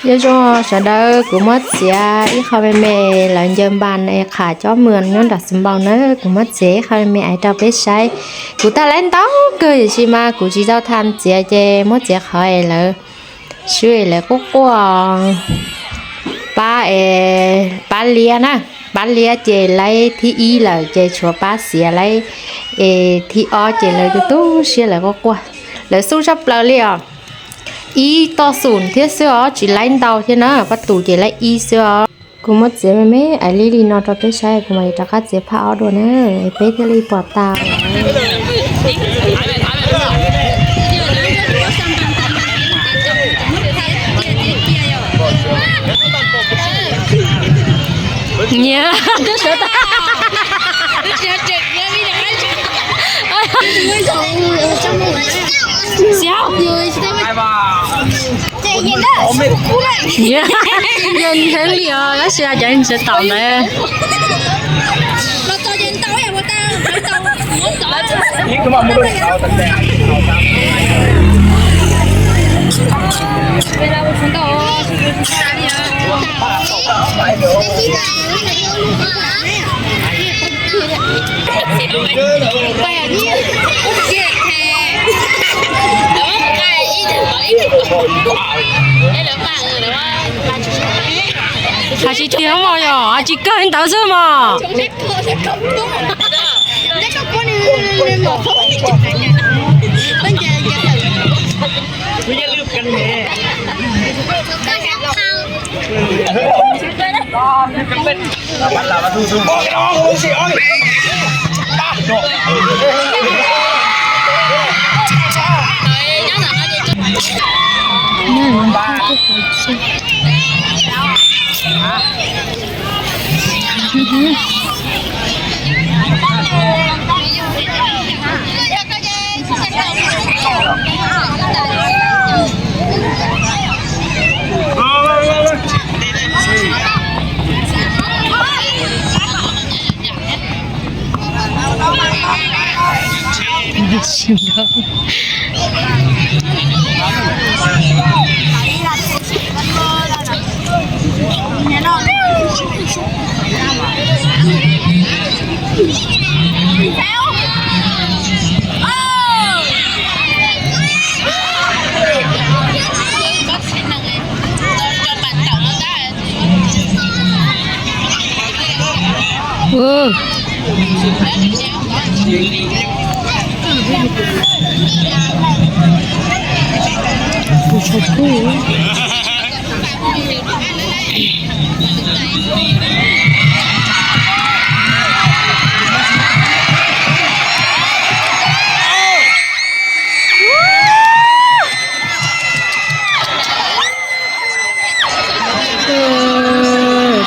Nyob zoo sawv daws, kuv muab txiav ib qho me me, lawv ncaws npas es qham cob mws nyob nram Xeev Npaus na, kuv muab txiav ib qho me me aiv rau peb saib. Kuv tau laib ntau kawg tiam sis mas kuv tsis tau tham txiav ces muab txiav qhov es lawv swb es lawv quaj quaj. Pab, pab liab na, pab liab ces laib thib ib lawm ces tshuav pab xiav laib es thib ob ces lawv tu tu siab lawv quaj quaj. Lawv xub tshaj plaws li os. Ib toj xum thiab xwb os, tsis laib ntau thiab na, pab tus ces laib ib xwb os. Kuv muab txiav me me aiv li li no rau peb saib, kuv mam li rov qab txiav phaj ob dua na, peb thiaj li pom tau. Nyiam, twb sawv tau. Xiav. Yog heev li os, tab sis cov sawv tau ntawd. Hais tsis tiag mos, yog hais tsis kawg li ntawd xwb mos.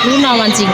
Lub no mas ntxim.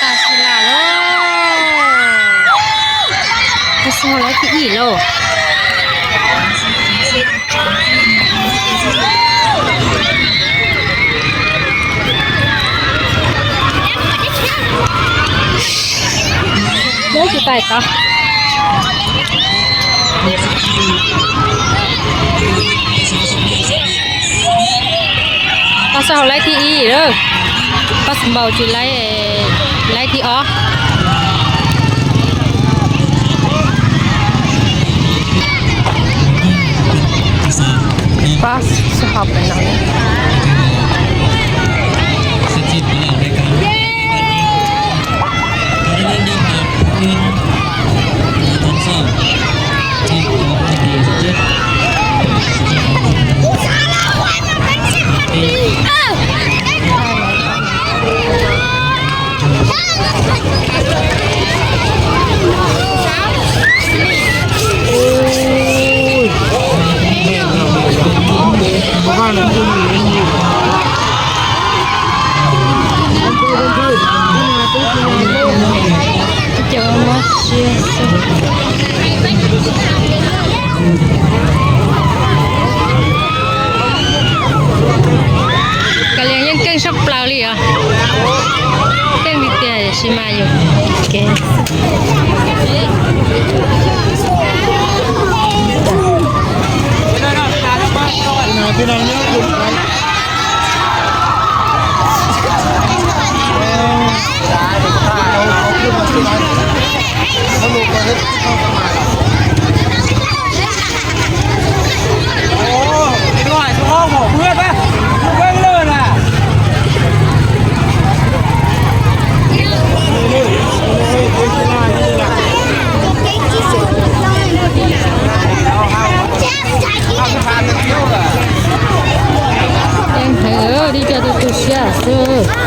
Tas sis lam lauj. Tas sis lam thib ib lauj. Lub tsis taim tod. Pab Xab Hauv laib thib ib lawm, pab Xeev Npaus tsis laib, laib thib ob. Pab Xab Hauv pem no. Ceeb heev, li cas tus tu siab xwb.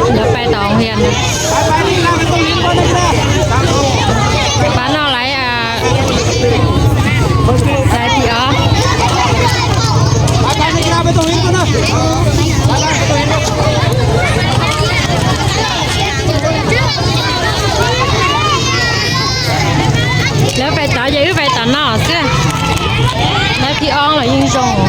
Yuav pais tom hoob yas, pab no laiv, laiv tim os. Lawv pais tod ces wb pais tom no xwb. Lawv thib ob los yeej zoo.